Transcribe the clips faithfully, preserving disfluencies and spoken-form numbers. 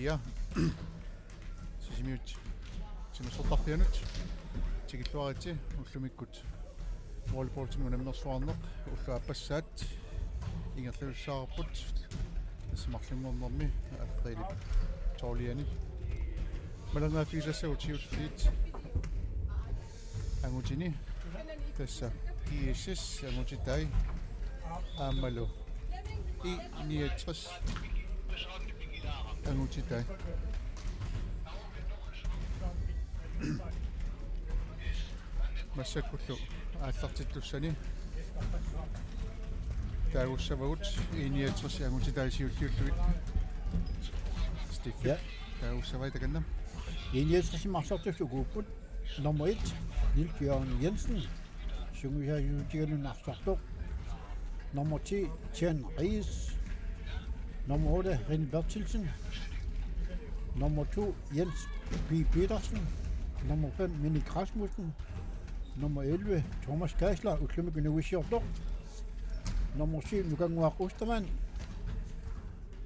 Ja. Sisimiut timersortarfianut tikilluaritsi ullumikkut wallboardimik unammersuarneq ulloq aappassaat ingerlasussaavoq tassa marlunngornermi aprilip tolviani. Malangaaffigisassavut siulliit angutini tassa G S S angutitai aammalu I niogtres angutitai. Massakkullu aallartittussani taagussavagut I niogtres angutitai siulliullugit. Steffi. Ja. Taagussavai takanna. I niogtres arsartussat ukuupput. Nummer et, Niels Jørgen Jensen. Sungiusaasuutigaluni arsartoq. Nummer ti, Chen Ries. Nummer otte, Rene Berthelsen. Nummer to, Jens P. Petersen. Nummer fem, Minik Rasmussen. Nummer elleve, Thomas Geisler, ullumikkut nuissiortoq. Nummer syv, Nukannguaq Ostermann.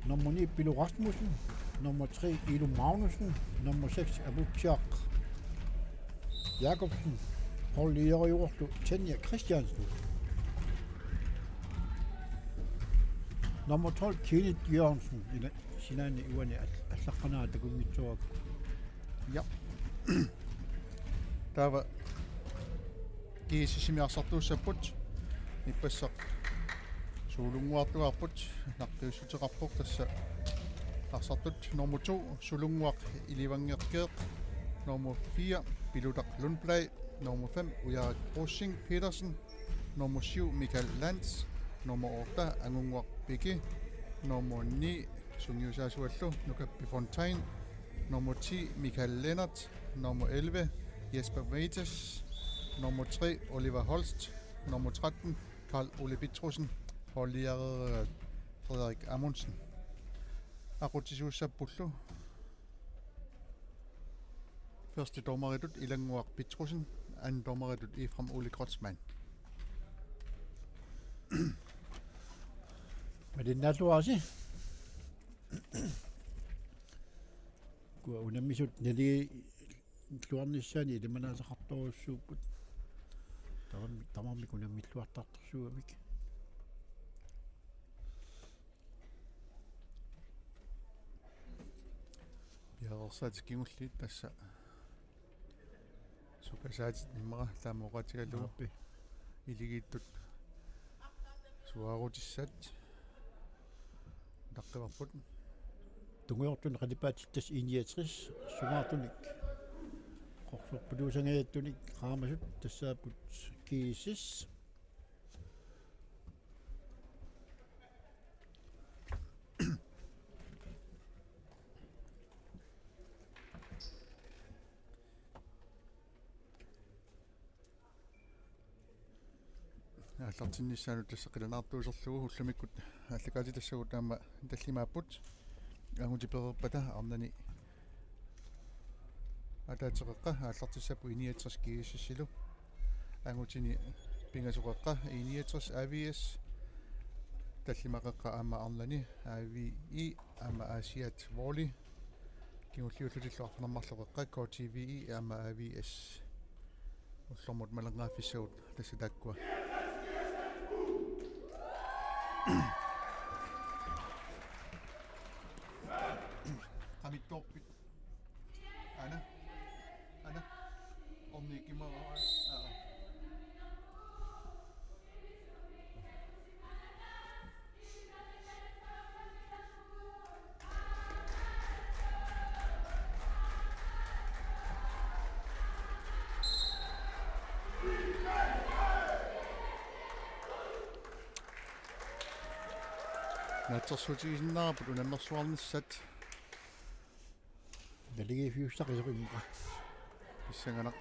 Nummer ni, Pilo Rasmussen. Nummer tre, Ilo Magnussen. Nummer seks, Abutjak Jakobsen. Holdleder Tanja Christiansen. Nummer tolv, Kenneth Jørgensen. Ila sinaani uani al-, allaqqanaa takunngitsoorput. Ja. Taava G S S-imi arsartuussapput. Ippassaq Sulunnguartuarput. Naqqiussuteqarpoq tassa arsartut. Nummer to, Sulunnguaq Ilivanngeqqeeq. Nummer fire, Pilutaq Lundblad. Nummer fem, Ujarik Rosing Petersen. Nummer syv, Michael Lantz. Nummer otte, Angunnguaq Piki. Nummer ni, sungiusaasuallu, Nukappi Fontaine. Nummer ti, Michael Lennert. Nummer elleve, Jesper Vetes. Nummer tre, Oliver Holst. Nummer tretten, Karl Ole Petrussen. Holdleder Frederik Amundsen. Aqutsisuussappullu. Første dommeritut Ilannguaq Petrussen, anden dommeritut Efraim Ole Kreutzmann. Malinnaalluarisi. Ukua unammisut naligiilluarnissaanni ilimanaateqartorujussuupput. Tamarmik, tamarmik unammilluartartorsuugamik. Piareersaatit kingulliit tassa sukasaatit immaqa taama oqaatigalugu. Aappi. Iligiittut suaarutissaat. Taqqivarput. Tungujortunik qalipaatit tassa I niogtres, sungaartunik qorsorpatuusangajattunik qaamasut tassaapput G S S. Aallartinnissaanut tassa qilanaartuuserlugu ullumikkut aallakaatitassagut aamma tallimaapput. Angutit pereerpata arnani ataatsip qeqqa aallartissapput I niogtres G S S-ilu. Angutini pingasut qeqqa I niogtres A V S. Tallimat qeqqa aamma arnani A V I aamma Aasiaat Volley. Kingulliullutillu arfineq-marluk qeqqa K T V I aamma A V S. Ullormut malanngaaffigissagut tassa taakkua. Qamittoorpit. Ana. Ana. Ornikkimma. Aa. Naatsorsuutigisinnaarput unammersuarnissat. Naligiiffiussaqisoq immaqa. Pissanganaq.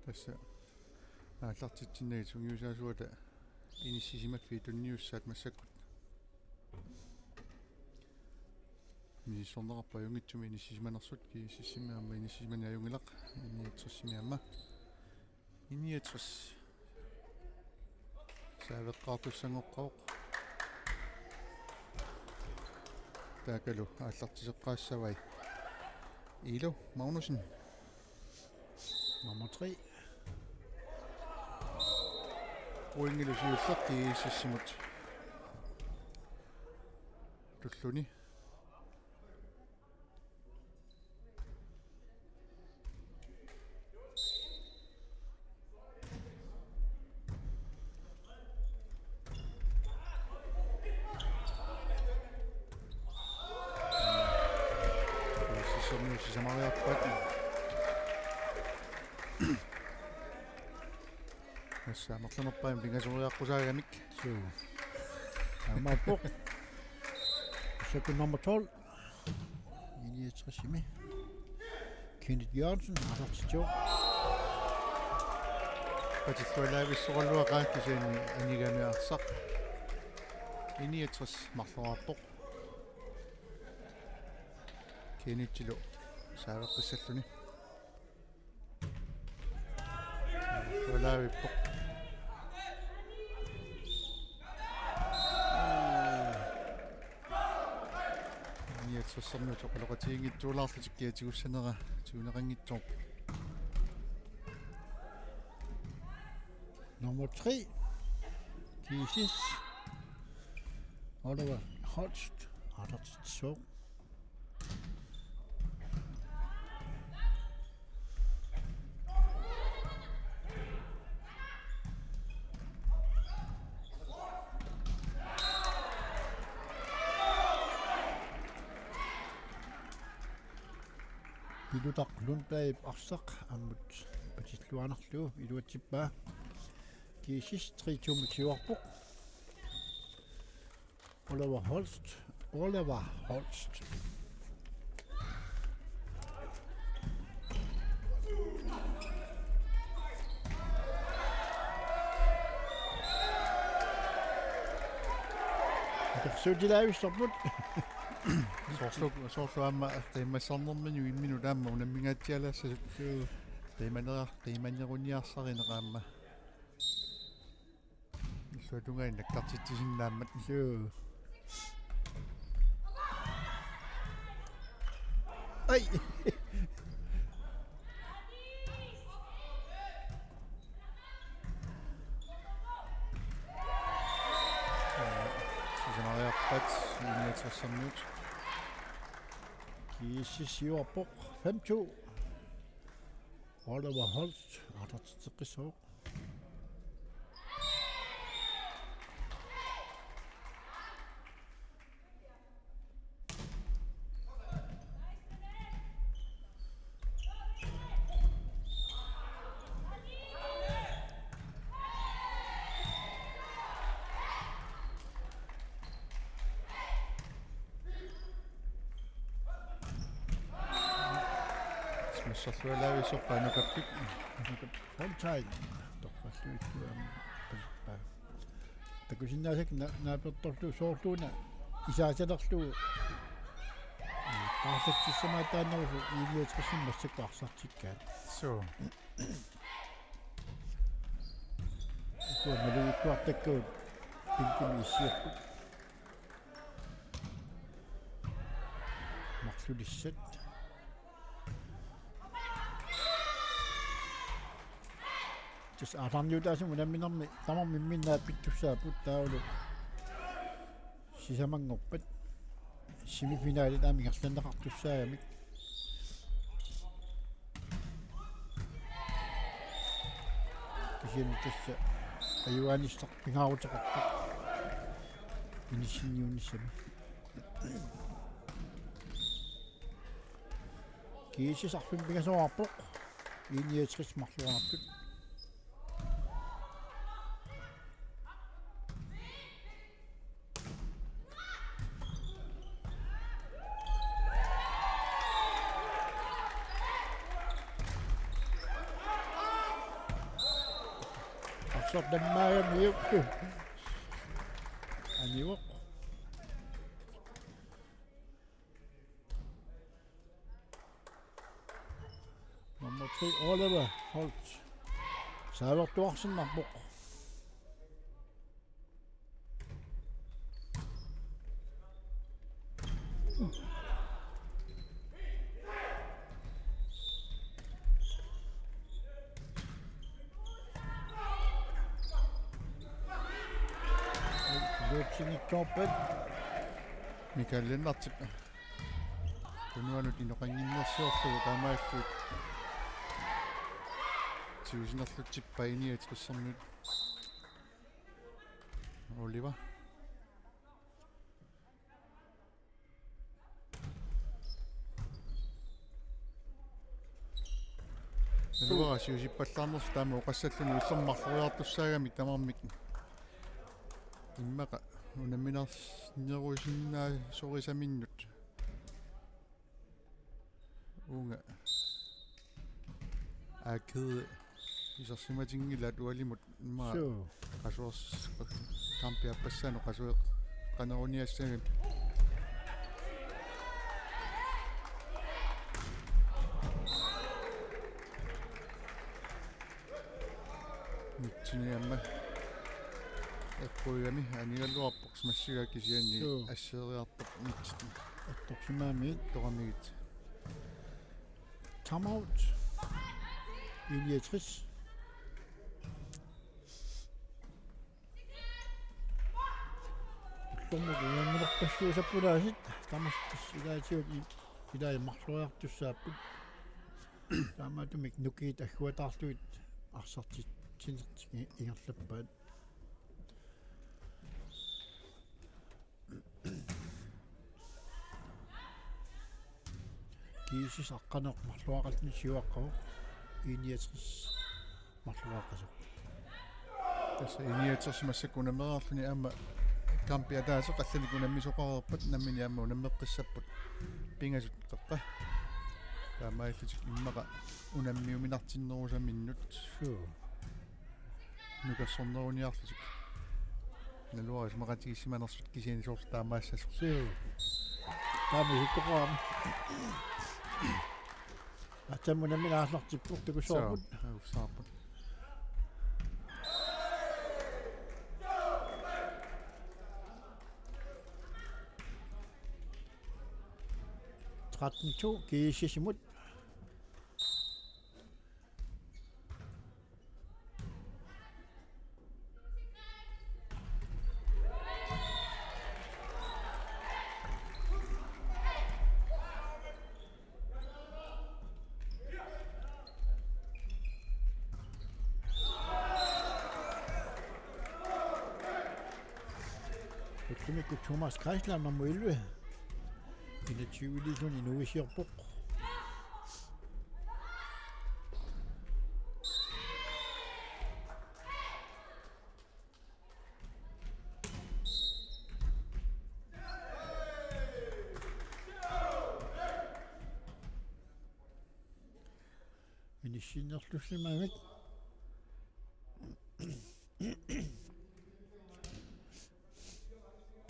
Tassa aallartitsinnagit sungiusaasuata inissisimaffiit tunniussaat massakkut. Misissorneqarpoq ajunngitsumik inissisimanersut, G S S-imi aamma inissisimaneq ajunngilaq, I niogtres-imi aamma. I niogtres. Taaveqqaartussanngoqqavoq. Taakkualu aallartiseqqaassavai. Ilu Magnussen. Nummer tre. Pointilu siulleq GSS-imut tulluni. Sisamariarpat. Tassa amerlanerpaamik pingasoriaqqusaagamik. Suu. Aammaappoq. Tassa nummer tolv. I niogtres-imi. Kenneth Jørgensen, aallartittoq. Patillualaavissoraluaqaat kisianni anigami arsaq. I niogtres marloraarpoq. Kennethilu saaveqqissalluni. Tualaavippoq. Niogtresermiut oqaloqatiginngitsoorlutik kiatigussanera tiguneqanngitsoorpoq. Nummer tre. GSS. Oliver Holst. Aallartitsoq. Pilutaq Lundblad arsaq ammut patilluarnerlugu iluatsippaa. GSS tre to-mik siuarpoq. Oliver Holst. Oliver Holst. Akersuutilaavissorput. Soorlu, soorlu aamma qiimmassarnermini imminut aamma unammingaatsialaassasut. Suu. Qiimanerar-, qiimaneruniarsarineq aamma. Illuatungaanut nakkartitsisinnaammat. Suu. Ai. Sisamariarpat I niogtresermiut. GSS siuarpoq fem to. Oliver Holst, aallartitseqqissaaq. Smasserlualaavissorpaa Anukappip. Anukappip. Fontaine. Torralluinnarlugu aamma. Takusinnaasakkit na-, naapertorlugu soorluuna isaasalerlugu. Paarlatsissamaataannerusoq I niogtresimut massakkut arsartikkaat. Suu. Ukua malugittuartakkagut bænkimi issiapput. Marlulissat. Tassa aallarniutaasumik unamminermi tamarmik imminnut pittussaapput taavalu sisamanngorpat. Semifinalit aamma ingerlanneqartussaagamik. Kisianni tassa ajugaanissaq pingaaruteqarpoq. Inissinniunissami. GSS arfineq-pingasoraarpoq. I niogtres marloraartut. Arsaq tammaagamiuk. Anivoq. Nummer tre, Oliver Holt. Saavertuarsinnarpoq. Sinitsoorpat. Mikael Lennartip tunuanut inoqannginnersiorlugu taamaalillutik tigusinerlutsippai I-niogtressermiut. Oliver. Naluara siusippallaarnersoq taama oqassalluni ullormut marloriartussaagamik tamarmik immaqa unamminerussinnaasorisaminnik. Uunga. Akede isersimatinngilaq ualimut immaqa. Suu. Qasuers-, kampi aappassaanut qasueqqaneruniassagamik. Nutsinni aamma eqquigami anigaluarpoq smashiga kisianni. Suu. Asseeriartoq nutsinni. Attorsimagamik. Toramigit. Timeout. I-niogtres. Ullormut unamminerpassuusarput aasiit tamassi ilaatigut i-, ilai marloriartussaapput. Taamaattumik nukiit agguataarlugit arsartitsinertik i-, ingerlappaat. GSS aqqaneq marloriaqarluni siuaqqavoq. I-niogtres marloriaqqasoq. Tassa I-niogtres massakkut unammereerluni aamma kampi ataaseq allanik unammisoqareerpat nammineq aamma unammeqqissapput pingasut qeqqa. Taamaalillutik immaqa unammiuminartinnerusaminnut. Suu. Nukersorneruniarlutik. Naluara isumaqatigiissimanersut kisianni soorlu taamaassasoq. Suu. Taama isikkoqarami. Aatsaat unammineq aallartippoq takussuarput. Suu, takussuarput. Tretten to, GSS-imut. Ullumikkut Thomas Kreisler nummer elleve. Enogtyveliilluni inuuissiorpoq. Inissinnerlussimagit.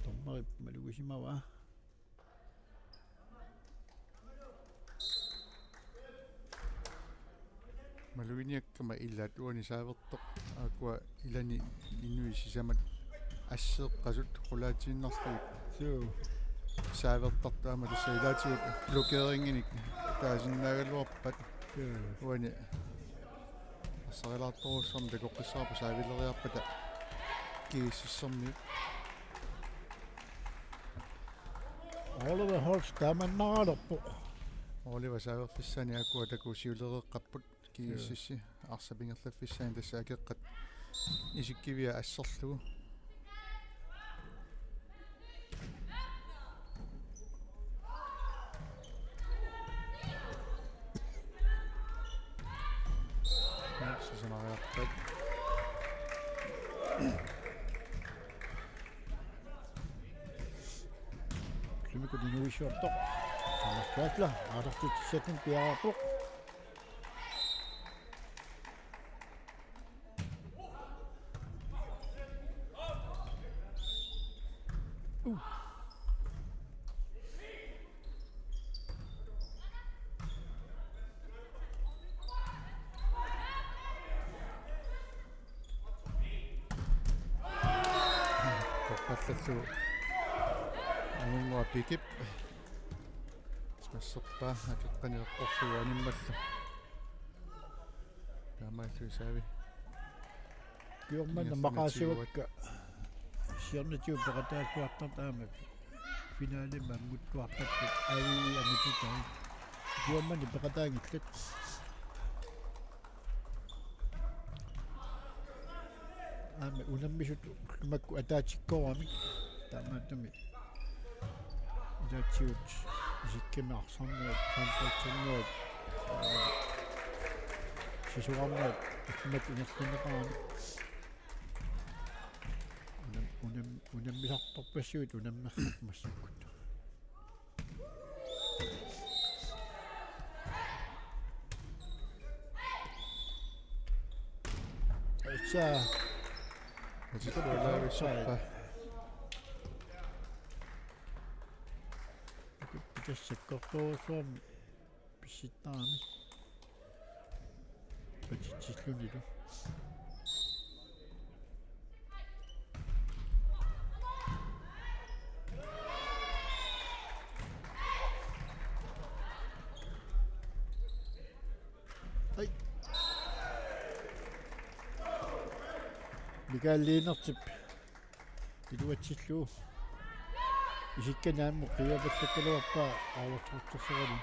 Dommerip malugisimavaa. Maluginiakkama ilaat uani saavertoq aakkua ilani inuit sisamat asseeqqasut qulaatiinnarlugit. Suu. Saavertartut aamma tassa ilaatigut blokeringinik taasinnaagaluarpat. Suu. Uani assarilaartorujussuarmik takoqqissaarput saavileriarpata GSS-ermiut. Oliver Holst taamannaralerpoq. Oliver saaverfissaani aakkua takuuk siulereeqqapput GSS-i arsap ingerlaffissaani tassa akeqqat isikkivia asserlugu. Sisamariarpat. Ullumikkut inuuissiortoq. Thomas Kreisler aallartitsissatsinnut piareerpoq. Toqqallallugu Angunnguaq Pikip smasserpaa akeqqani eqqorlugu animmallu. Taamaallu isaavi. Ukiormanna maqaasivakka Siornatigut peqataalluartartut aamma finalemi anguttuartarput aavii angutitai. Tuammani peqataanngillat. Aamma unammisut ullumikkut ataatsikkooramik. Taamaattumik ilaatigut isikkami arsarnerit, håndboldernerit, sisorarnerit ullumikkut ingerlanneqarami. Unam-, unam-, unammisartorpassuit unammerput massakkut. Aatsaat. Aatsaat. Pissittarami. Patitsillunilu. Ai. Mikael Lennertip. Iluatsillugu. Isikkani aamma qiviapallakkaluarpaa aavassortorsugalu.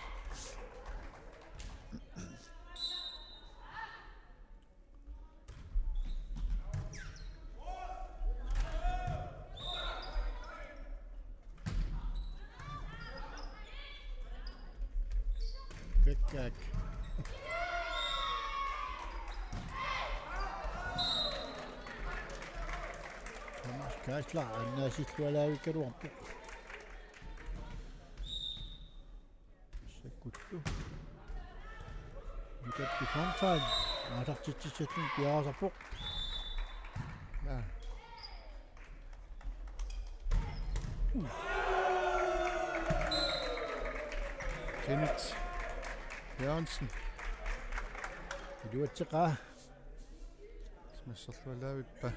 Pekkaak. Thomas Geisler annaasillualaavikkaluarpoq. Sakkuttu. Mikappi Fontain. Aasartitsissalluni piareersarpoq. Aa. Kenneth Jørgensen. Iluatseqaa. Smasserlualaavippa.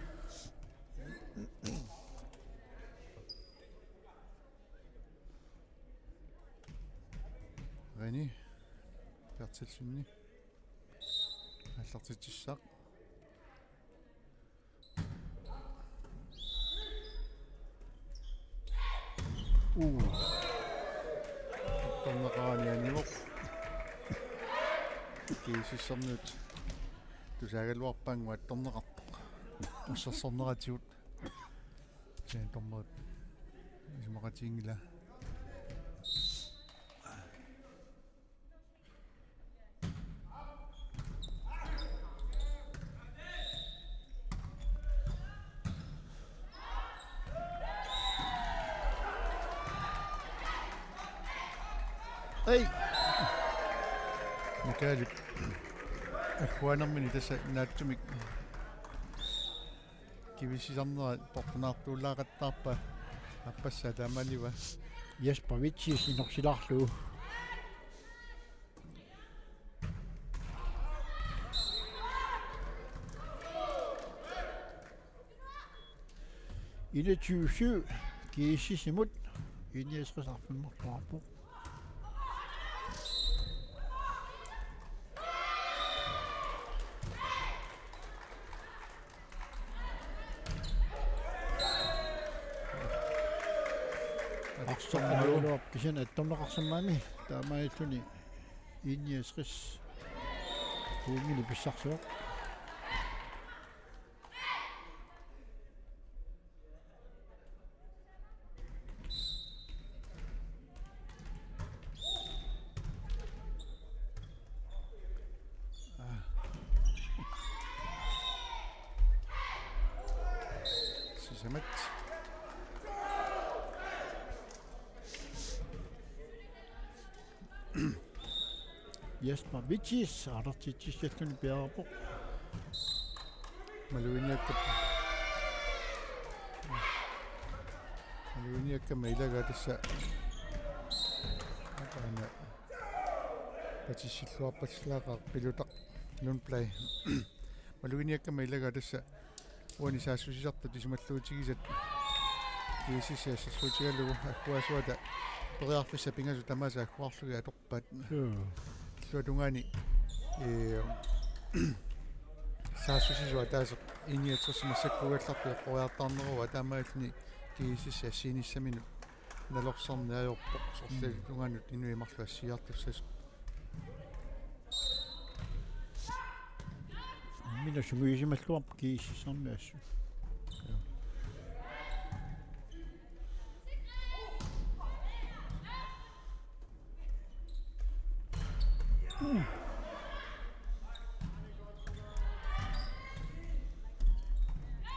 Reni Berthelsenip aallartitsissaaq. Uu. Torneqarani annivoq. GSS-ermiut tusaagaluarpaannguaq torneqartoq. Ussersorneratigut. Sen dommerit isumaqatigiinngilaa. Ei. Mikaelip agguaanermini tassa naatsumik kivissisarnera portunaartuulaaqattaarpaa aappassaa taamaaliva. Jesper Vitsis inorsilaarlugu. Enogtyve syv, GSS-imut. Enogtres arfineq-marloqarpoq. Arsaq aluup kisianni attorneqarsimammat taamaalilluni enogtres pointinik pissarsivoq. Sisamat. Jesper Vitsis, aallartitsissalluni piareerpoq. Maluginiakka. Maluginiakka mailaga tassa. Aana. Patissilluarpassuaqaaq Pilutaq Lundblad. Maluginiakka mailaga tassa. Uani saassussisartut isumalluutigisat GSS assersuutigalugu agguaasuata periarfissat pingasut tamaasa agguarlugit atorpaat. Suu. Illuatungaani, ee, Saassussisoq ataaseq I niogtres massakkuugallartoq eqqoriartarneruvoq, taamaalilluni G S S assigiinnissaminut nalorsarneq ajorpoq, sorliit tungaanut inuit marluk assigiartussasut. Minna sungiusimalluarpoq G S S-ermi assut.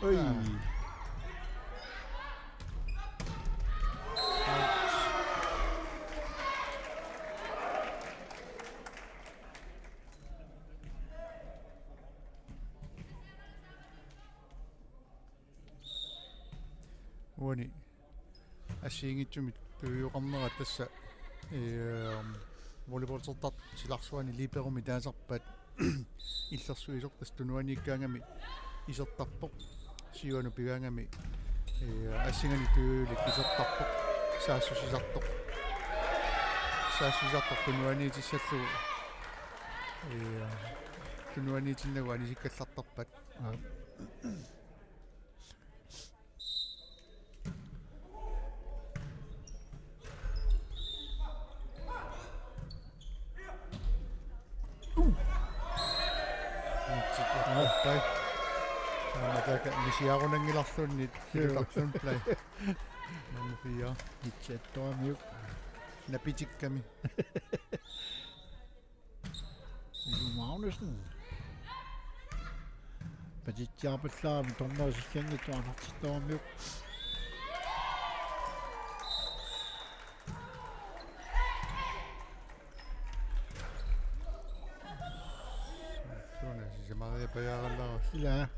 Oj. Uani assigiinngitsumik tujuuqarnera tassa, ehm, volleyballtertartut silarsuani liberomik taasarpaat illersuisoq, tassa tunuaniikkaangami isertarpoq. Siuanut pigaangami, eh, assinganik tujuulik isertarpoq. Saassussisartoq. Saassussisartoq tunuaniitissallugu. Eh, tunuaniitinnagu anisikkallartarpaat. Aap. Nitsittorpai. Aamma taakku misiarunanngilarluunniit. Joo. Ilutarluni play. Nummer fire. Nitsittoramiuk. Napitikkami. Ilu Magnussen. Patitsiarpallaarami dommeri sikkanngitsoq arsartittoramiuk. Suuna sisamariapajaarallaarassi. Ilaa.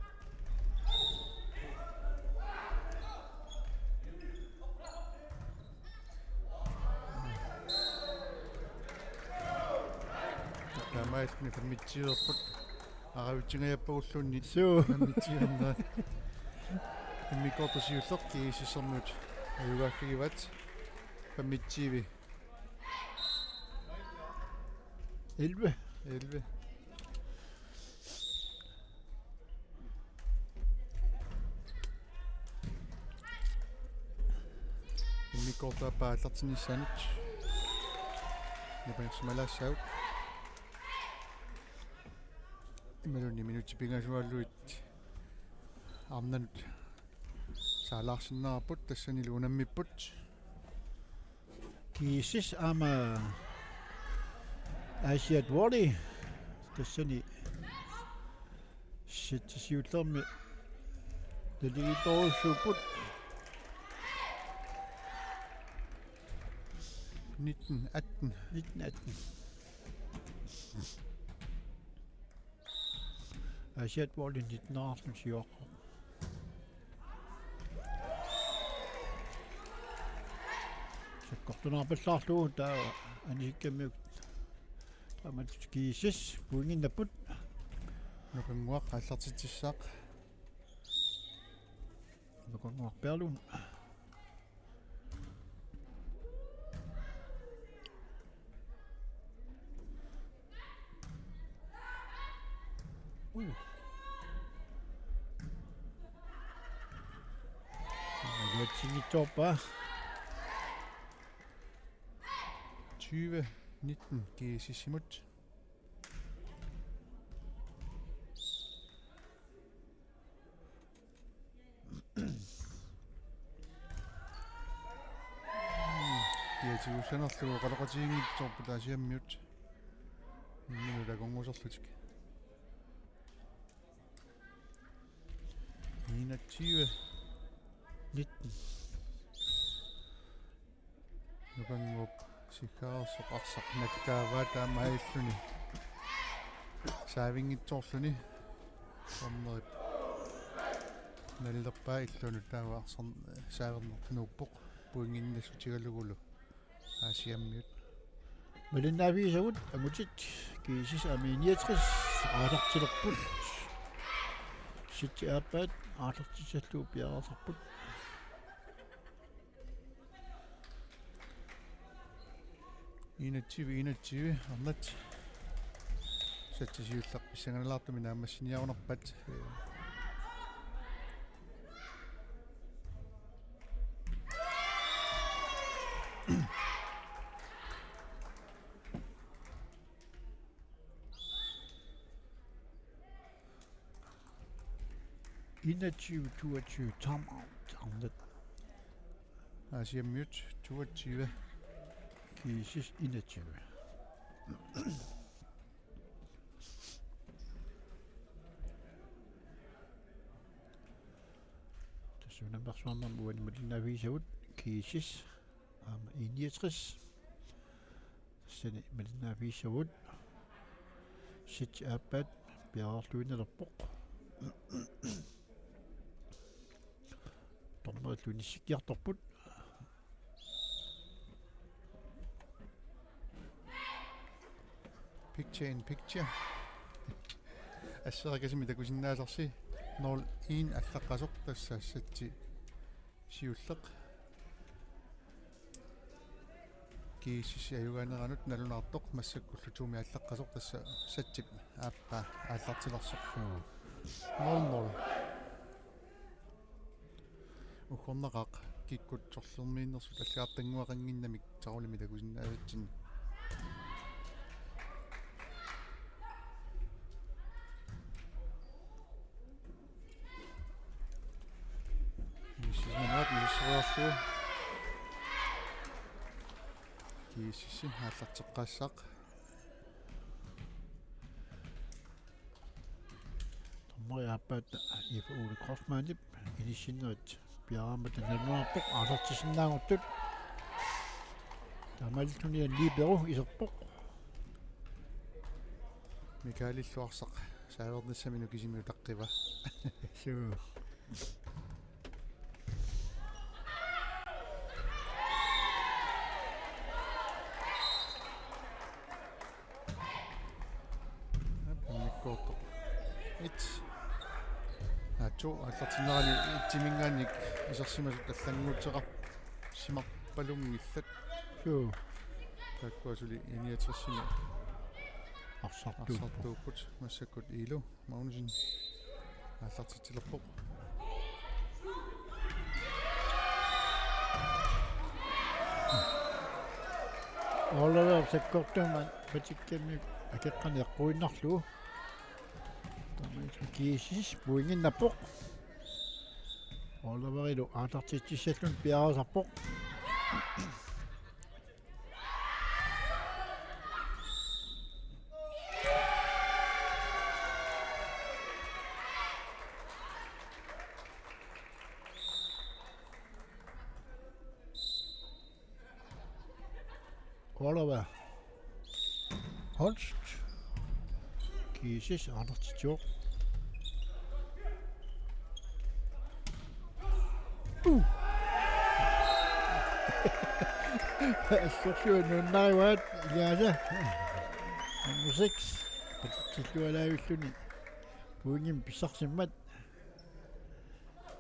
Taamaalilluni femogtyveerput. Aravitsingajappagulluunniit. Suu. Femogtyveernerat. Immikkoortoq siulleq G S S-ermiut ajugaaffigivaat. Femogtyve. Elleve. Elleve. Immikkoortup aappaa aallartinnissaanut. Nipangersimalaassaagut. Imaluunniit minutsit pingasualluit arnanut saalaarsinnaavarput, tassanilu unammipput. G S S aamma Asiat Volley. Tassani sætti siullermi naligiittorujussuupput. Nitten atten. Nitten atten. Asiat Volley nitten atten siuaqqat. Sakkortunaarpallaarlugu taava anisikkammiuk. Taamaat G S S pointinnapput. Nukannguaq aallartitsissaaq. Nukannguaq Perlund. Uh. Iluatsinngitsoorpaa. Tyve nitten G S S-imut. Kiatigussanerlugu oqaloqatiginngitsoorput Aasiammiut. Imminut akornuserlutik. Enogtyve nitten. Nukannguup sikkaarsoq arsaq nakkaavaa taamaalilluni saavinngitsoorluni. Cornerip nalilerpaa illuanut taava arsaq saaverneq nuuppoq pointinnassutigalugulu Aasiammiut. Malinnaaffigisagut angutit G S S aamma I niogtres aallartilerput. Sætti aappaat aallartissallugu piareersarput. Enogtyve enogtyve, arnat. Satsit siulleq pissanganalaartumik naammassiniarunarpat. Enogtyve toogtyve, time out. Arnat. Aasiammiut toogtyve. G S S enogtyve. Tassa unammersuarnermi uani malinnaaffigisavut G S S aamma I niogtres. Tassani malinnaaffigisavut. Satsit aappaat piareerluinnalerpoq. Dommerillu inissikkiartorput. Picture in picture. Asserakasimi takusinnaasarsi nul en allaqqasoq tassa satsit siulleq. G S S ajugaaneranut nalunaartoq massakkullu tuumi allaqqasoq tassa satsip aappaa aallartilersoq. Nul nul. Uggornaqaaq kikkut sorlermiinnersut allagartannguaqannginnamik Taulimit takusinnaasatsinnik. Misissumaat misissuarlugu. G S S aallarteqqaassaaq. Dommerit aappaat Ifa Ole Kreutzmannip inissinnerit piareermata nalunaarpoq aallartissinnaagortut. Taamaalilluni Niiperu iserpoq. Mikaelillu arsaq saavernissaminut kisimi utaqqiva. Suu. Aap, unnikkoortoq. Et. Aa, to. Aallartinnerani itsiminngaanniit isersimasut allannguuteqarsimarpalunngillat. Suu. Taakkua suli I niogtresimi arsartuupput. Arsartuupput massakkut Iilu Magnussen aallartitsilerpoq. Oliver sakkortuummat patikkamik akeqqani eqquinnarlugu. Taamaalilluni G S S pointinnarpoq. Oliverilu aallartitsissalluni piareersarpoq. Oliver Holst. G S S aallartitsivoq. Uh. Assorsuaq nuannarivaat ilaasa. Nummer seks. Patsitsillualaavilluni. Pointimik pissarsimmat.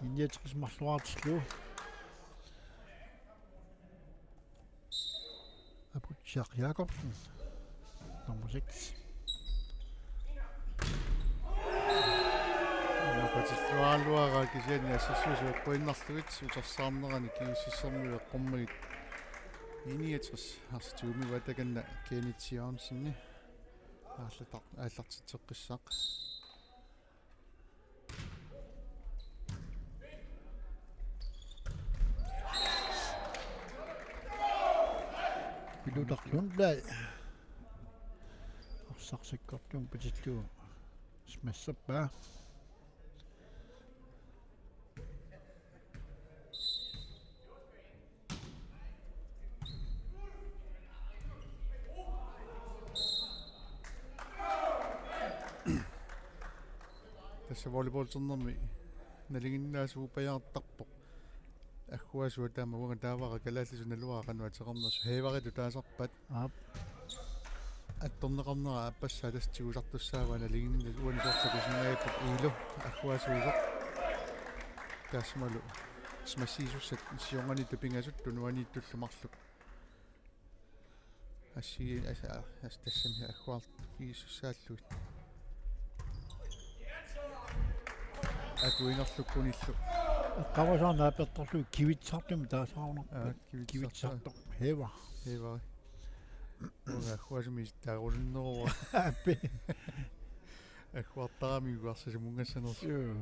I niogtres marloriartillugu. Aputsiaq Jakobsen. Nummer seks. Patilluaraluaraa kisianni assersuisut eqquinnarlugit utersaarnerani G S S-ermiut eqqummagit. I niogtres arsaq tuumivaat takanna Kenneth Jørgensen. Aallartar-, aallartitseqqissaaq. Pilutarlunlai. Arsaq sakkortuumik patillugu smasserpaa. Tassa volleyballternermi nalinginnaasuupajaartarpoq. Agguaasuat taama uanga taavara kalaallisut naluara qanoq ateqarnersoq. Heevaritut taasarpaat. Aap. Attorneqarnera aappassaa tassa tigusartussaavaa nalinginnaasuup uani soorlu takusinnaagaluarpoq Iilu agguaasuisoq. Taassumalu smassiisussat siornaniittut pingasut tunuaniittullu marluk. Assi, as-, as-, tassami agguarfigissaallugit. Akuinerlukkunillu. Eqqamasara naapertorlugu kivitsartumik taasaarunarpoq. Aa, kivitsartoq. Kivitsartoq. Hæver. Hæver. Uanga agguasumik taarusunneruara. Aappi. Agguartaramik uarsasumunngassanersoq. Joo.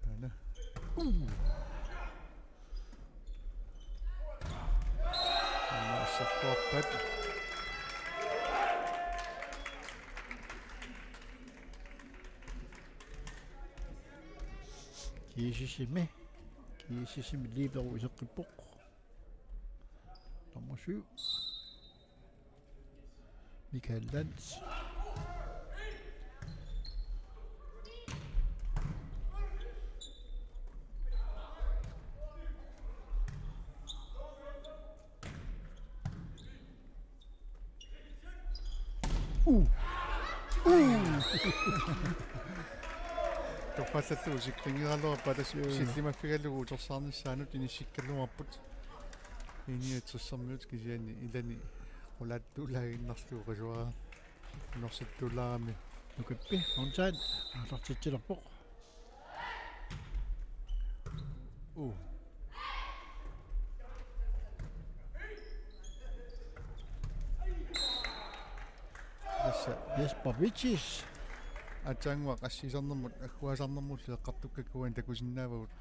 Aana. Uh. Aana asserluarpat. GSS-imi. GSS-imi Liiperu iseqqippoq. Nummer syv. Michael Lantz. Uh. Uh. Torrallallugu sikrinngeraluarpaa tassa. Joo. Sillimaffigalugu utersaarnissaanut inissikkaluarput. I niogtressermiut kisianni ilani qulaattulaaginnarlugu qisuara. Norsittuulaarami. Nukappi, Fontaine, aallartitsilerpoq. Uh. Tassa. Jesper Vitsis. Aatsaannguaq assiisarnermut, agguaasarnermullu eqqartukkakkit uani takusinnaavagut.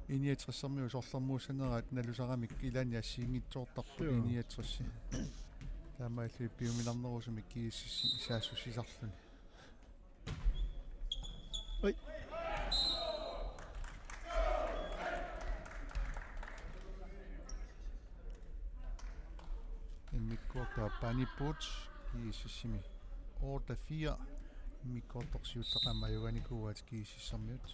I niogtressermiut sorlermuussaneraat nalusaramik ilaanni assigiinngitsoortarput. Joo. I niogtres. Taamaalillutik piuminarnerusumik GSS saassussisarluni. Oi. Immikkoortoq aappaaniippugut GSS-imi otte fire. Immikkoortoq siulleq aamma ajugaanikuuaat GSS-ermiut.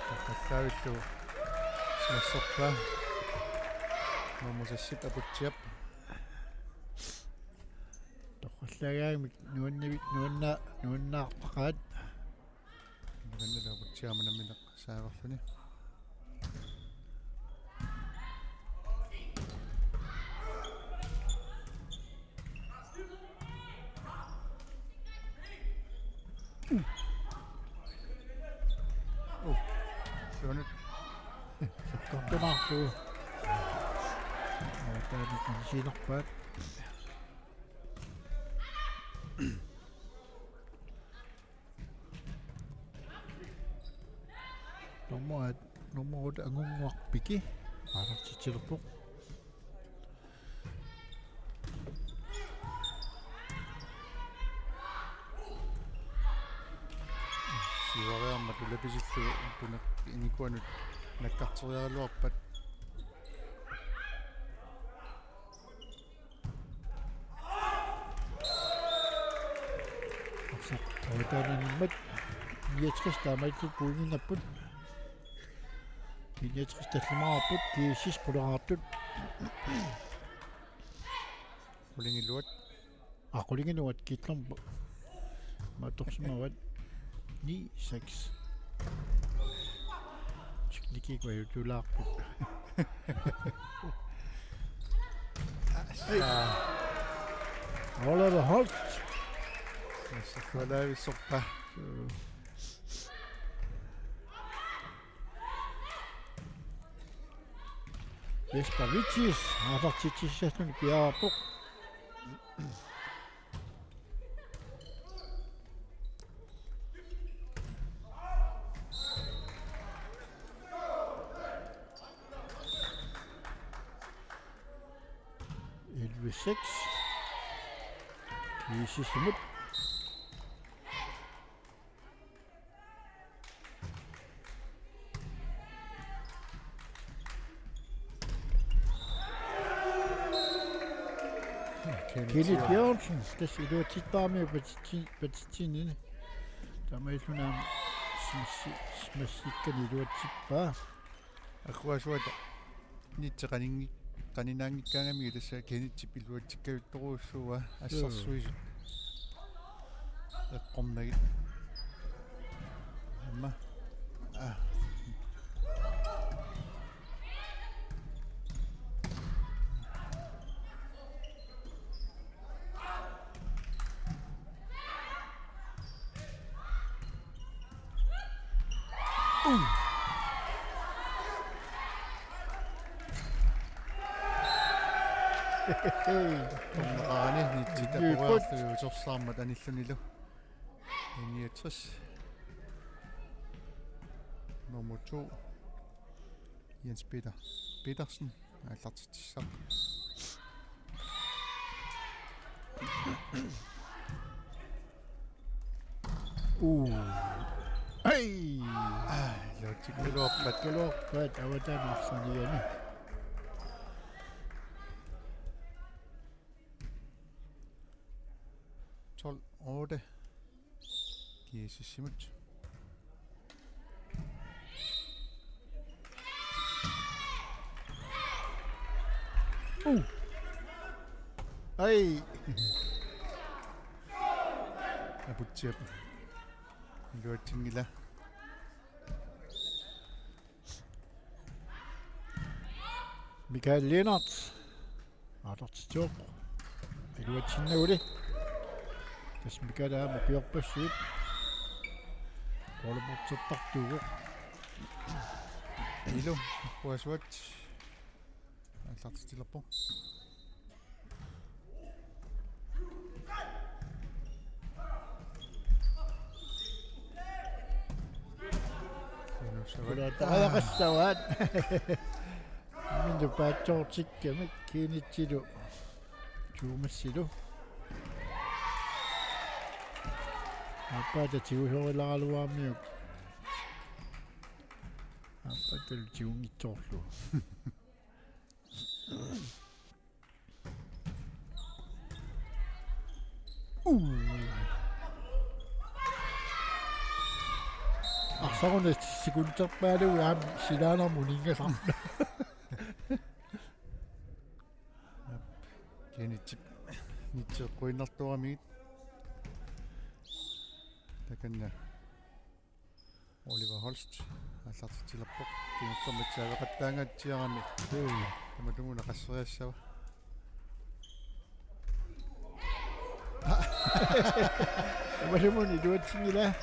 Torrallaavillugu smasserpaa. Nummer seksip Aputsiap. Torrallaagaangamik nuannavi-, nuanna-, nuannaartaqaat. Nuannalu Aputsiaq aamma nammineq saaverluni. Uh. Siunut. Sakkortunaarlugu. Aataanik inisiinerpaat. Nummer et, nummer otte, Angunnguaq Piki, aallartitsilerpoq. Siuariarmat ulapisillugu tuneq inikuanut nakkarteriaraluarpat. Arsaq avataanimmat niogtres taamaalillutik pointinnapput. Niogtres tallimaarput, GSS quleraartut. Qulingiluat. Aa, qulingiluat Kittlum. Matorsimavaat ni seks. Teknikkikut ajutulaarput. Oliver Holst. Massakkut alaavissorpaa. Jesper Vitsis, aallartitsissalluni piareerpoq. Elleve seks. GSS-imut. Kenneth Jørgensen, tassa iluatsippaami patitsi-, patitsiinini. Taamaalilluni aamma smassi-, smassikkani iluatsippaa. Agguasuata nitseqaninngik Qaninaanngikkaangamigit tassa Kennethip iluatsikkajuttorujussuuvoq assersuisut eqqornagit. Aamma. Aa. Dommerani nitsit apugaarlu utersaarmat anillunilu. Niogtres. Nummer to. Jens Peter Petersen. Aallartitsissaq. Uu. Hej! Aa, iluatsikkaluarpat. Iluatsikkaluarpat, avataan arsaniani. Tolv otte. G S S-imut. Uh. Ai. Aputsiap. Iluatsinngilaq. Michael Lennert. Aallartitsivoq. Iluatsinnaguli. Tassa Michael aamma piorpassuit. Qolumortertartuuvoq. Ilu, Kuasuat. Aallartitsilerpoq. Sulaataajaqassavaat. Mintu paatsoortikkamik Kennethilu Thomassilu. Aappaata tigusorilaraluarmiuk. Aappaatalu tigunngitsoorlugu. Uu. Arsaq una sekunderpaaluit aamma silaanermut uninngasarpoq. Kennethip nitseqquinnartuaramigit. Takanna. Oliver Holst aallartitsilerpoq. Kingullermik saaveqattaangaatsiarami. Tamatumuuna qasseriassava. Tamatumuuna iluatsinngilaq.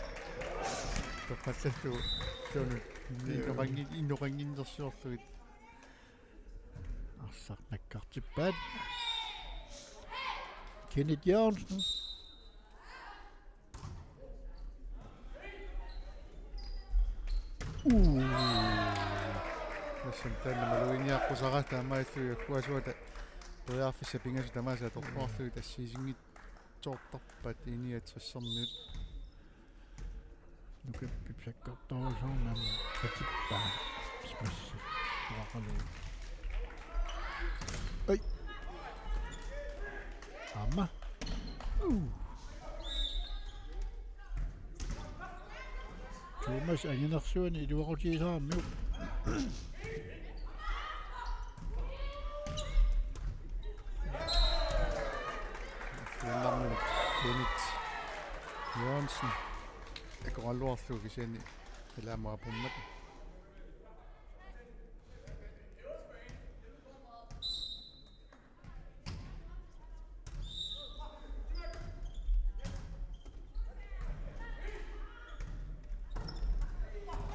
Toqqallallugu suunut innoqanngin-, innoqannginnersiorlugit. Arsaq nakkartippaat. Kenneth Jørgensen. Uu. Tassami taanna malugineqqusaarpara taamaalilluni Kuasuata periarfissat pingasut tamaasa atorluarlugit assigisinngitsoortarpaat I niogtressermiut. Nukippip sakkortoorsuarmik qatippaa. Smassi. Uaqalu. Oi. Aamma. Uu. Thomas anginersuani iluaqutigisaramiuk. Finnarmut Kenneth Jørgensen. Akoraluarlugu kisianni ilaamut apummat.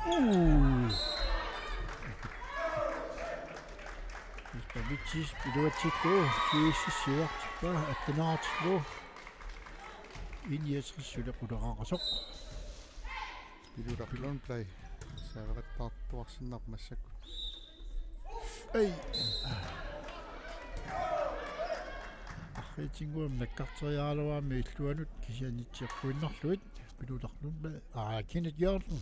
Uu. Vitsis piluatsillu kiissi siuartippa attenaatillu. I niogtres suli quleqaqasoq. Pilulaq Lundblad. Saaveqattaartuarsinnarpoq massakkut. Ei. Arriitsunnguamik nakkarteriaraluarami illuanut kisianni nitseqquinnarlugit. Pilulaq Lundblad. Aa, Kenneth Jørgensen.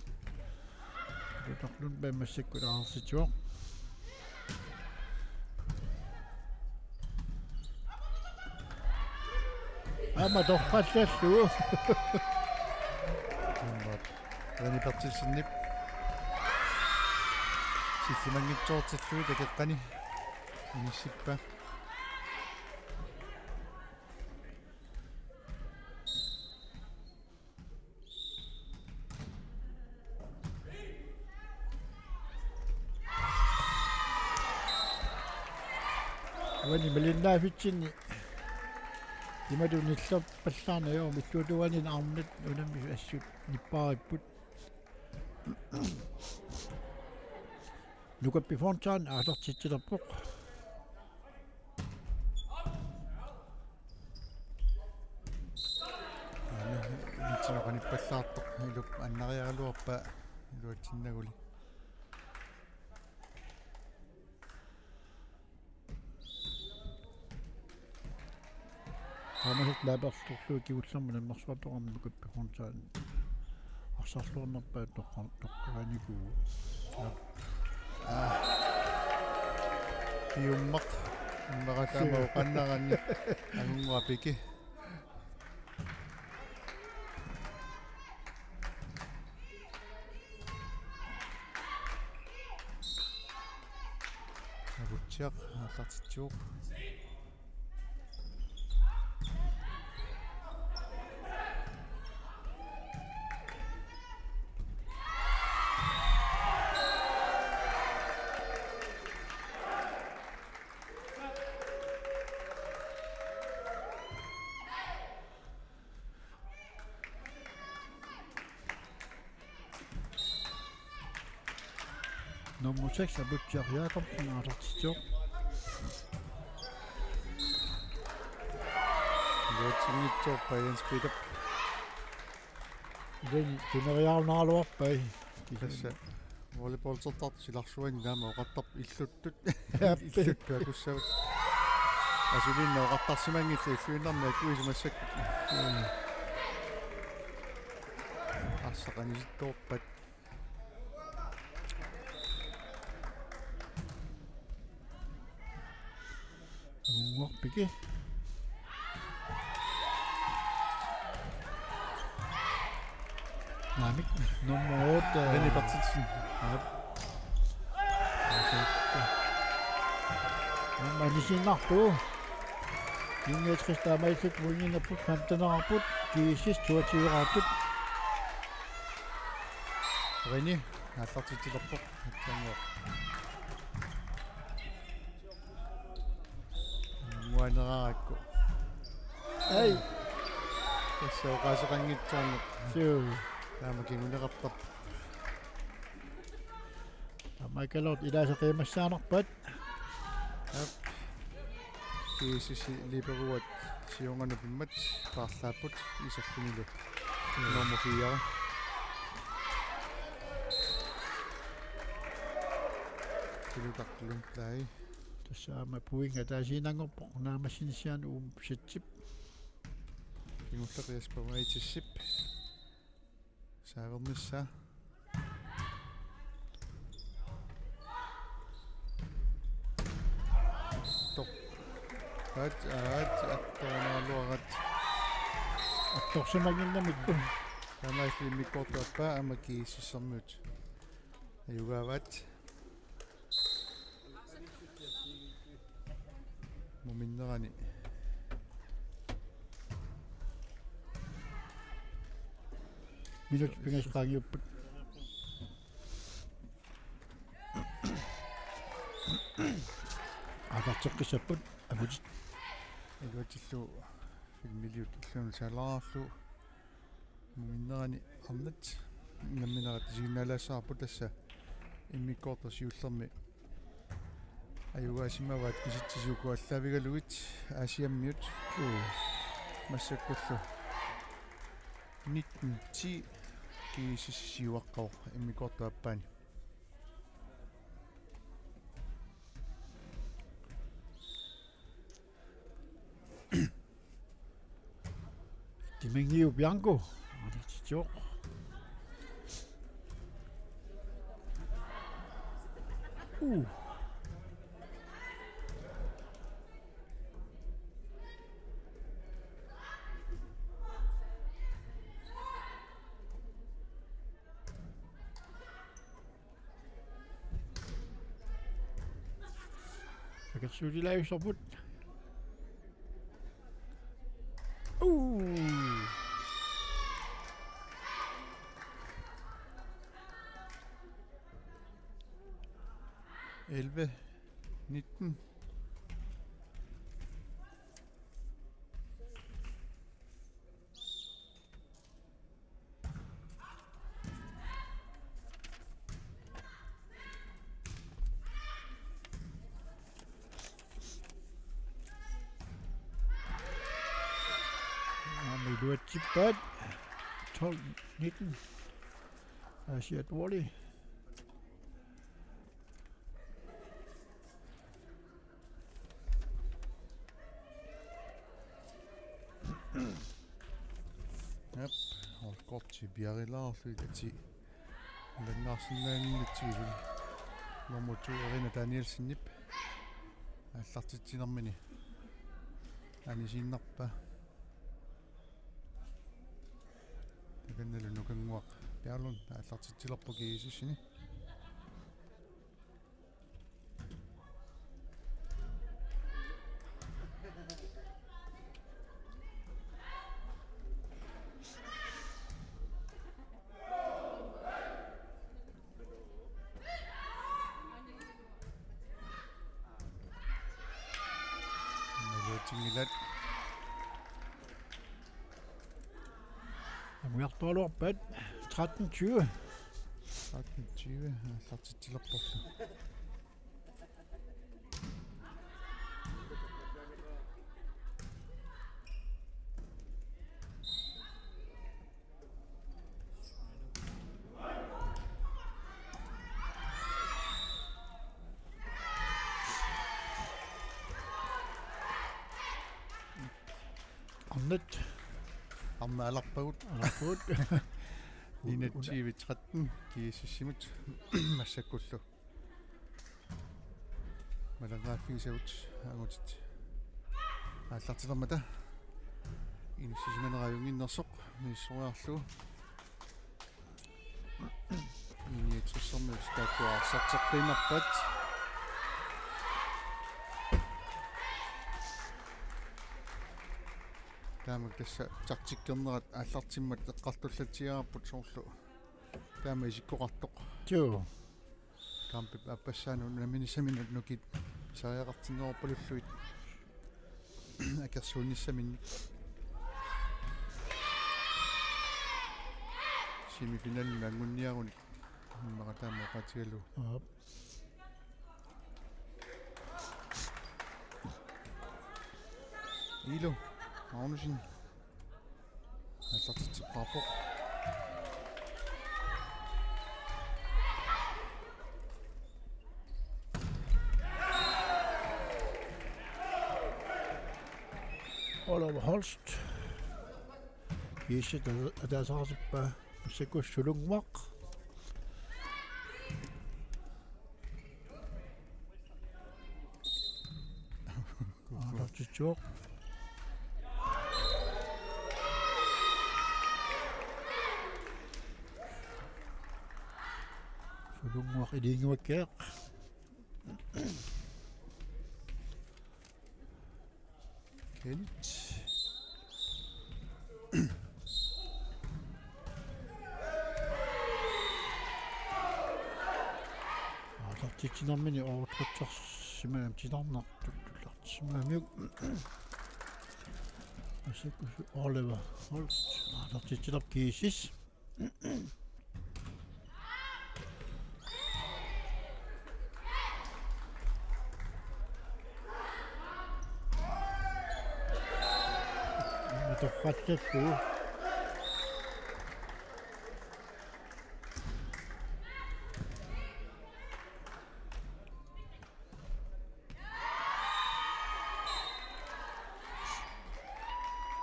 Pilulaq Lundblad massakkut aallartitsivoq. Aamma toqqallallugu. Aamma René Berthelsenip sillimanngitsoortillugit akeqqani. Inissippa. Uani malinnaafitsinni imatut nillerpallaarneq, illuatungaaninni arnat unammisut assut nippaaripput. Nukappi Fontain aallartitsilerpoq. Aana, initsinoqanippallaartoq, ilup annariaraluarpaa iluatsinnaguli. Taamaasilluni apersorlugu kingullermik unammersuartoqarmat Nukappi Fontain arsarluarnerpaat toqqa-, toqqagaanikuuvoq. Aa. Piummaq. Immaqa taama oqannaranni. Angunnguaq Piki. Agutsiaq aallartitsivoq. Nummer seks, Abutsiaq Jakobsen, aallartitsivoq. Iluatsinngitsoorpaa Jens Peter. Iluani tuneriarunaraluarpai. Tassa volleyballsertartut silarsuanni taama oqartarput illuttut. Aappi. Illuttut akussavat. Asuliinnaq oqartarsimanngillat illuinnarmik akuisut massakkut. Mm. Arsaq anisittoorpat. Angunnguaq Piki. Naamik, nummer otte. René Berthelsen. Aap. Nummer nisiinnarlugu. Nummer tres taamaalillutik pointinnarput, femtenerarput, G S S toogtyveraarput. René, aallartitsilerpoq. Atsanngua. Muaneraarakku. Ai. Tassa oqaaseqanngitsoorneq. Suu. Taama kinguneqartarpoq. Taamaakkaluartoq ilaasa qiimassaanarpat. Aap. G S S-ip liberoat siornanut pimmat paarlaapput iserfinilu. Mm. Nummer fire. Tilutaq Lundblad. Tassa aamma pointi ataasiinnanngorpoq naammassinissiaanut uuma sætip. Kingulleq Jesper Mathisen. Saavernissaa. Tor-, aat, aat, attornaaluarat. Attorsimannginnamikku. Taamaalilluni immikkoortup aappaa aamma G S S-ermiut ajugaavaat. Muminnerani. Minut pingasut qaangiupput. Aallarteqqissapput, aputit. Iluatsillugu filmiliut illunut saalaarlugu. Muminnerani arnat nammineq tigisinnaalaassavara, tassa immikkoortoq siullermi ajugaasimavaat kisitsisit uku aallaavigalugit Aasiammiut. Uu. Massakkullu nitten ti G S S siuaqqavoq immikkoortup aappaani. Timingiu Bianco. Aallartitsivoq. Uu. Akersuutilaajussuarput. Uu. Elleve nitten. Aamma iluatsippaat. Tolv nitten. Aasiaat Wally. Jep, holdkorti piarilaarlugit atii. Ilannaarsinnaanngitsigulu. Nummer to Erina Danielsenip aallartitsinermini anisiinnarpaa. Takannalu Nukannguaq Bjørlund aallartitsilerpoq G S S-ini. Iluatsinngillat. Amujartualuarpat tretten tyve. Tretten tyve, aallartitsilerporlu. Arnat. Arnat alarpagut. Alarpagut. Enogtyve tretten, G S S-imut massakkullu. Malangaaffigisagut angutit aallartilermata. Inissisimanera ajunnginnersoq misissuiarlugu. I niogtressermiut taakkua arsarteqqiinnarpaat. Taama tassa taktikkernerat aallartimmat eqqartullatsiarput soorlu. Taama isikkoqartoq. Joo. Kampip aappassaanut nammineq semifinalimi nukiit pisariaqartinneruppalullutik akersuunnissaminnik. Semifinalimi angunniarunik immaqa taama oqaatigalugu. Aap. Ilo Magnussen. Aallartitseqqaarpoq. Oliver Holst. Iissi ta-, ataasaqartippaa. Massakkut Sulunnguaq. Aallartitsivoq. Sulunnguaq ilinnguakkiaq. Kent. Aallartitsinermini overtrætsersimanera titarnartut tullartissimagamik. Massakkut Oliver Holst aallartitsilerpoq G S S. Atorfallallugu.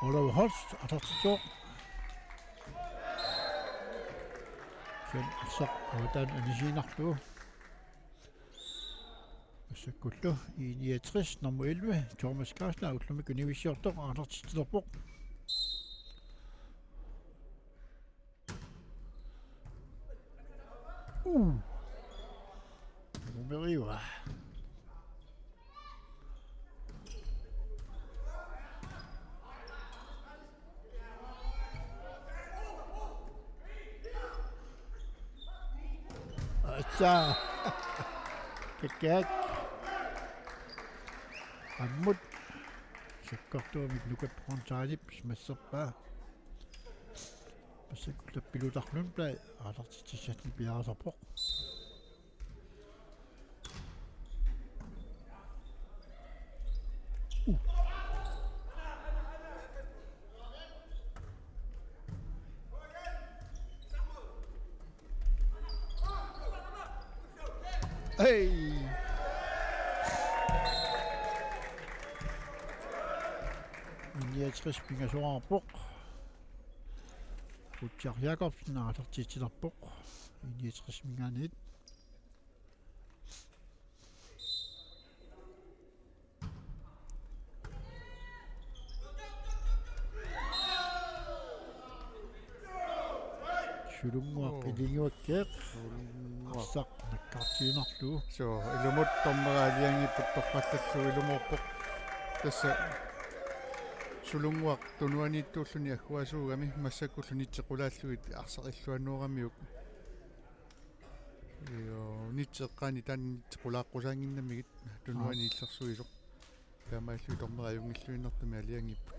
Oliver Holst, aallartitsivoq. Kisianni arsaq avataani anisiinnarlugu. Massakkullu I niogtres, nummer elleve, Thomas Geisler, ullumikkut nivissiortoq, aallartitsilerpoq. Uh. Numeriua. Saa. Kakkaak. Ammut. Sakkortuumik Nuka Frontalip simasserpaa. Massakkut lappilutarlunta aalartitsissanik piareersarpoq. Hej. I niogtres pingasoraarpoq. Rutger Jakobsen aalartitsilerpoq. I niogtres-iminngaanniit. Sulunnguaq Uu. Iligiuakkeeq. Sulunnguaq. Arsaq nakkartiinnarlugu. Suu, ilumut dommeri aalajangiipput torrallallugu ilumoorpoq. Tassa Sulunnguaq tunuaniittuulluni agguasuugami massakkullu nitsi qulaallugit arsaq illuannuaramiuk. Joo, nitsi eqqaani taanna nitsi qulaaqqusaannginnamigit tunuani Aa. Illersuisoq. Taamaallutik dommeri ajunngilluinnartumik aalajangiipput.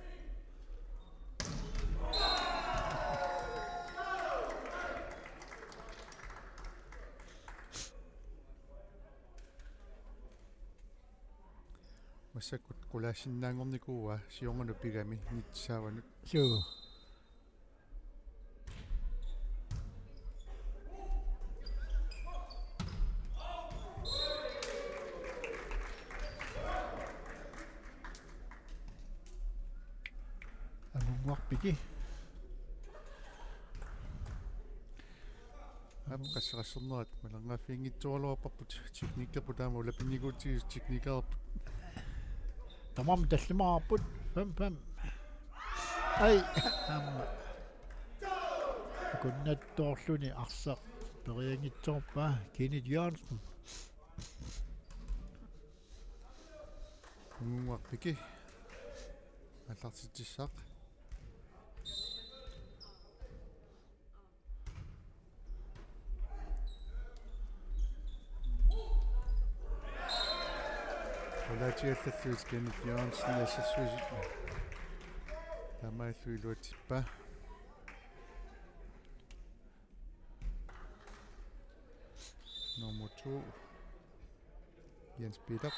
Massakkut qulaassinnaanngornikuuaa siornanut pigami nitsi saavanut. Suu. Amunnguaq Piki. Aap, qasseqassernerat malernaaffiginngitsoorluarparput, teknikkerput taama ulapinnikuutsigisoq teknikkerput. Tamarmik tallimaarput, fem fem. Ai, aamma. Akunnattoorluni arsaq perianngitsoorpaa, Kenneth Jørgensen. Amunnguaq Piki. Aallartitsissaaq. Qulaatigallarlugu Kenneth Jørgensen assersuisut. Taamaallugu iluatsippaa. Nummer to. Jens Peter.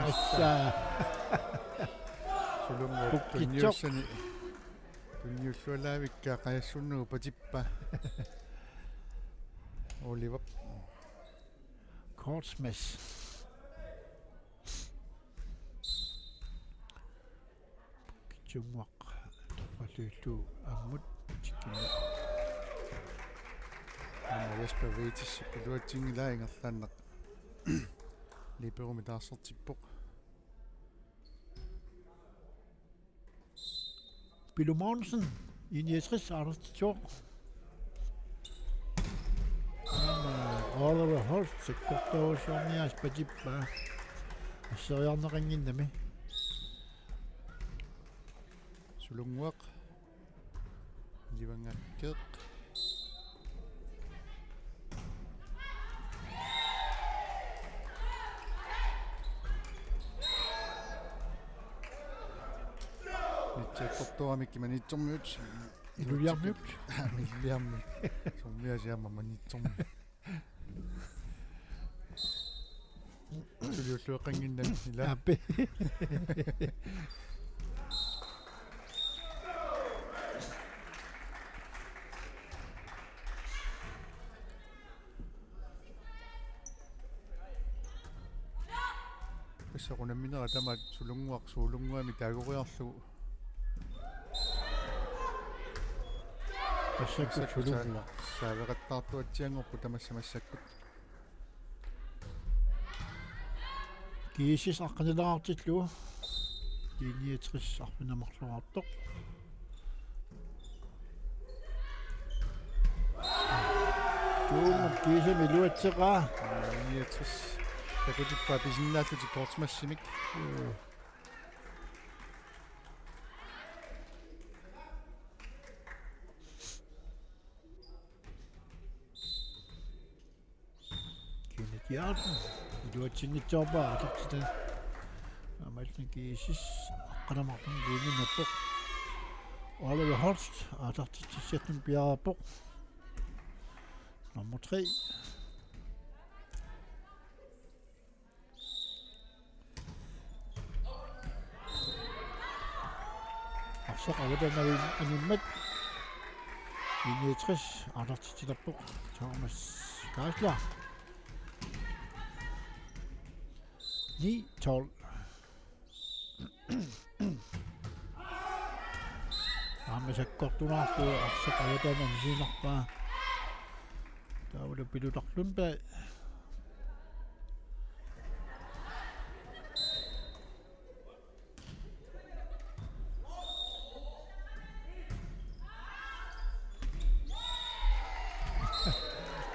Assa. Sulunnguaq Pukkitsoq. Tunniussani. Tunniullualaavikka qajassunnagu patippaa. Oliver. Kortsmith. Tsunnguaq torrallugu ammut tikkimmi. Aamma Jesper Vetis iluatsinngilaa ingerlaannaq. Liberomik taarsertippoq. Pilu Mogensen, I niogtres, aallartitsoq. Aamma Oliver Holst, sakkortuusuarniaas patippaa. Asseriarneqannginnami. Sulunnguaq. Livangakkeq. Nitsi sakkortuumik Maniitsormiut. Ilulissarmiut. Ilulissarmiut. Sormiasiama Maniitsormiut. Suliullueqqannginnami ila. Aappi. Tassa unamminera tamaat Sulunnguaq Sulunnguamik taagoriarlugu. Massakkut Sulunnguaq. Saaveqattaartuatsianngorput tamassa massakkut. G S S aqqanilaartillugu. I niogtres arfineq-marloraartoq. Tuumut G S S-imi iluatseqaa. I niogtres. Takutippaa pisinnaallutik Portsmouthimik. Mm. Bjarne, iluatsinngitsoorpaa aallartitani. Aamma G S S aqqaneq-marlunnik pointinnappoq. Oliver Holst aallartitsissatsinnik piareerpoq. Nummer tre. Arsaq avataani animmat. I niogtres aallartitsilerpoq Thomas Geisler. Ni tolv. Aamma sakkortunaarlugu arsaq avataani anisinarpaa. Taavalu Pilutarlunpa.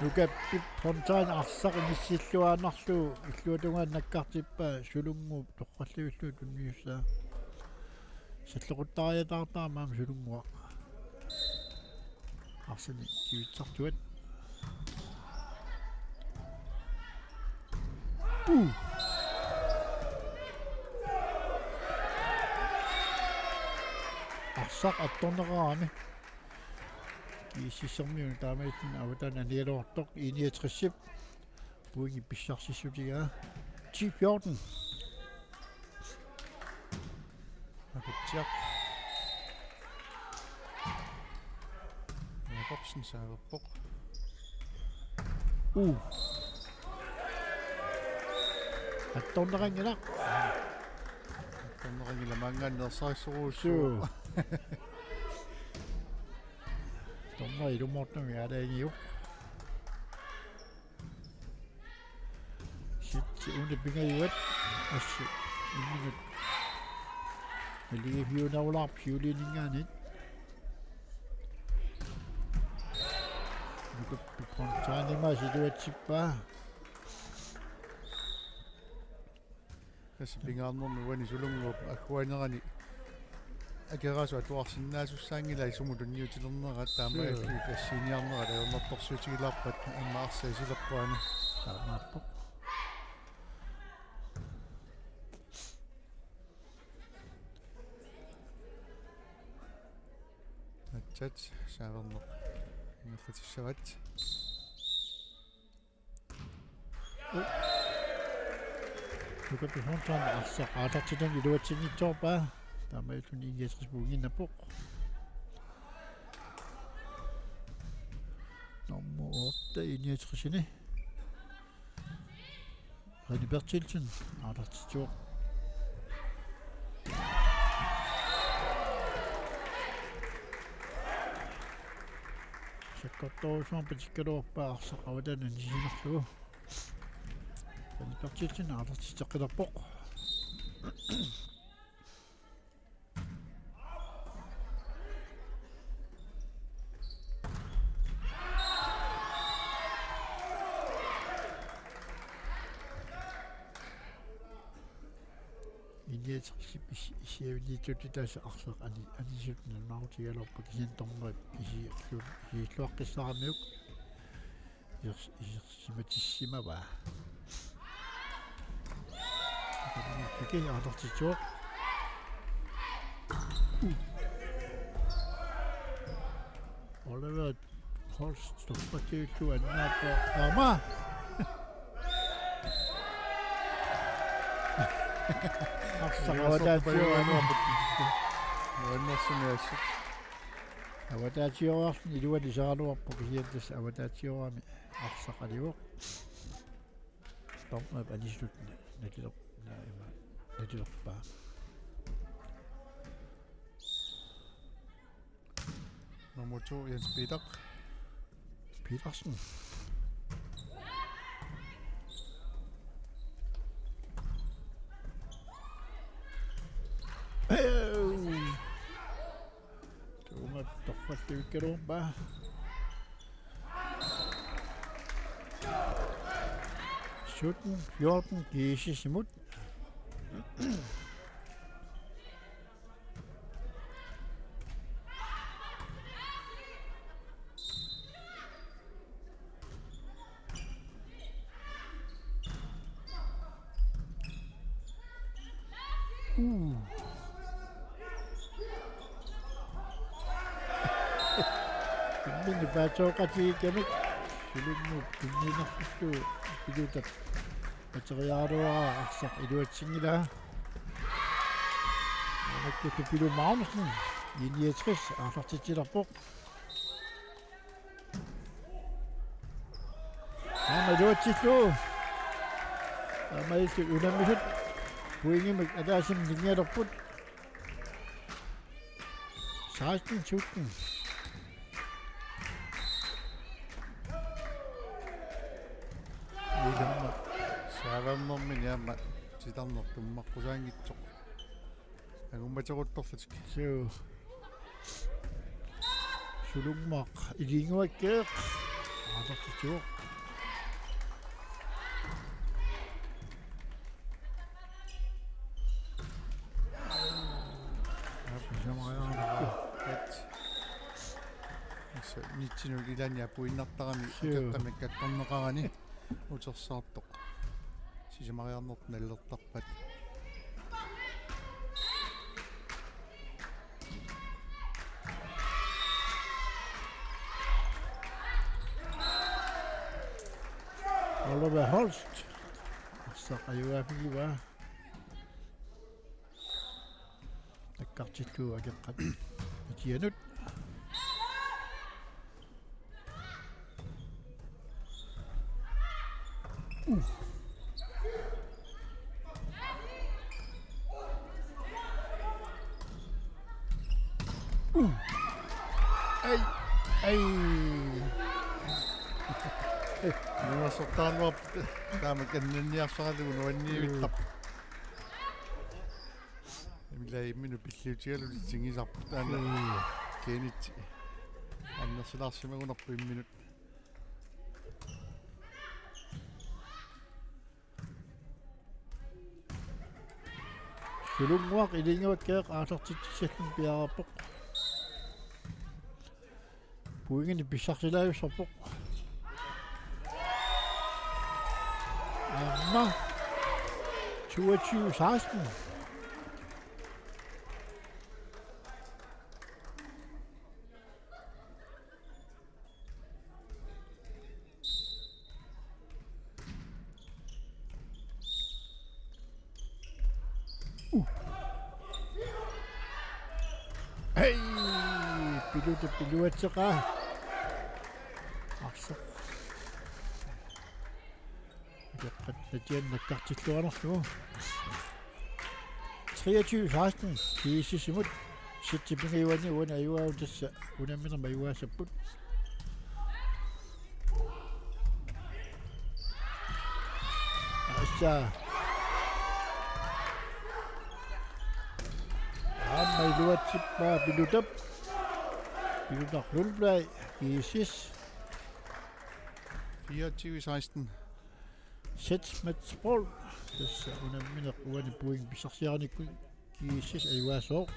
Nuka Pip Fontaine arsaq inissilluaannarlugu illuatungaani nakkartippaa Sulunnguup torralluarlugu tunniussaa. Salloquttariataartarami aamma Sulunnguaq. Arsaq kivitsartuat. Puu. Arsaq attorneqarami. G S S-ermiunut taamaalilluni avataani anigaluartoq. I niogtres-ip pointit pissarsissutigaa. Ti fjorten. Akutsiaq. Jakobsen saaverpoq. Uu. Attorneqanngilaq. Attorneqanngilaq, maanngaanniit ersarissorujussuuvoq. Suu. Dommeri ilumoortumik aalajangiuk. Sit una pingajuat. Assut. Imminut. Naligiiffiunerulaarpoq siuliininngaanniit. Nuka Pip Fontaine-imut iluatsippaa. Tassa pingaarnermi uani Sulunnguup agguanerani Akerasup atuarsinnaasussaanngilai sumut tunniutilerneraat, taamaalilluni tassiniarnerat ajornartorsiutigilaarpat immaqa arsaq isilerpoq aana. Taamaappoq. Atsat saaverneq ingerlatissavat. Nuka Pip Fontaine arsaq aallartitani iluatsinngitsoorpaa. Taamaalilluni I niogtres pointinnappoq. Nummer otte I niogtres-ini. René Berthelsen aallartitsivoq. Sakkortoorujussuarmik patikkaluarpaa arsaq avataani anisinerlugu. René Berthelsen aallartitseqqilerpoq. I niogtres-ip is-, isiavinniitsutitaasa arsaq ani-, anisut nalunaarutigaluarpaa, kisianni dommerip isi-, isilluaqqissaaramiuk. Iser-, isersimatissimavaa. Kiki aallartitsivoq. Oliver Holst torralluarlugu annaappaa. Aamma. Arsaq avataatigaluarpoq. Nuannersumik assut. Avataatigoorluni iluani saraluarpoq, kisianni tassa avataatigoorami arsaq alivoq. Dommerip anisut na-, naliler-, na-, ima, nalilerpaa. Nummer to, Jens Peter Petersen. Tuuma torralluarpaa. Sytten fjorten, G S S-imut. Uu. Imminut paatsoqatigigamik Sulummuup tunniinnartutut Pilutap materiaaluara arsaq iluatsinngilaa. Maannakkut Pilu Magnussen I niogtres aallartitsilerpoq. Aamma iluatsillugu. Aamma illit unammisut pointimik ataatsimi ilinnialerput. Seksten sytten. Ilama. Saavarnermini aamma titarneq tummaqqusaanngitsoq. Angummateruttorlutik. Suu. Sulummuaq ilinnguakkeeq. Aallartitsivoq. Aap, sisamariarneqaaq. Assa, nitsinut ilaanni apuinnartarami. Suu. Akeqqamik akkorneqarani. Utersaartoq. Sisamariarneq nallertarpat. Oliver Holst. Arsaq ajugaaffigivaat. Nakkartillugu akeqqat. Itianut. Uh. Uh. Ai. Ai. Nuannersortaannaarput taama kannanniarsaralugu nuanniivittarput. Imila imminut pilliutigalugu tingisarput taanna. Suu. Kenneth. Annersilaarsimagunarpoq imminut. Sulummuaq ilinnguakkeeq aallartitsissalluni piareerpoq. Pointinik pissarsilaajussaarpoq. Aamma toogtyve seksten. Uh. Hej! Pilutap iluatseqaa. Arsaq. Akeqqat Natian nakkartilluarnerlugu. Treogtyve seksten. G S S-imut. Sætti pingajuani uani ajugaavoq tassa unamminermi ajugaassapput. Assa. Aamma iluatsippaa Pilutap. Pilutaq Lundblad, G S S. Fireogtyve seksten. Sæt Mats Paul. Tassa unammineq uani point pissarsiarinikkut G S S ajugaasoq.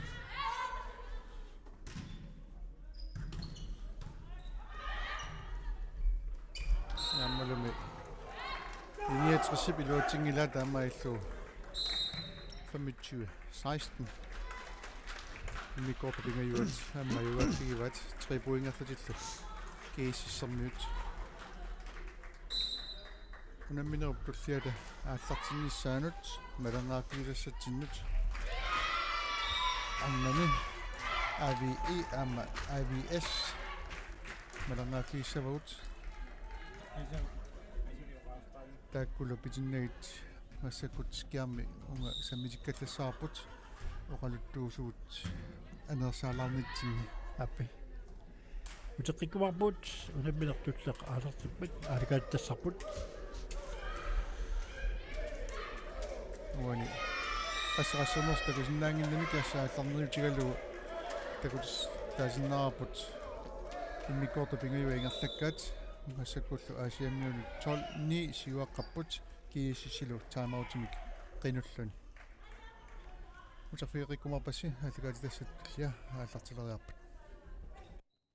Aammalumi I niogtresip iluatsinngilaa taamaalillugu femogtyve seksten. Immikkoortut pingajuat aamma ajugaaffigivaat tre pointerlutillu G S S-ermiut. Unamminerup tulliata aallartinnissaanut malanngaaffigissassatsinnut. Aamma A V E aamma A V S malanngaaffigissavarput. Taakkulu pitinnagit massakkut skærmi uunga sammitikkallassavarput oqaluttuusugut aneersaalaarnitsinni. Aappi. Uteqqikkumaarput, unammineq tulleq aallartippat, aalakaatitassarput. Uani. Qassaqassanersoq takusinnaannginnami tassa aallarniutigalugu takutis-, taasinnaavarput immikkoortut pingajuat ingerlakkaat, massakkullu Aasianniunut tolv ni siuaqqapput, G S S-ilu timeoutimik qinulluni. Uterfigeqqikkumaarpassi aallakaatitassat tullia aallartileriarpat.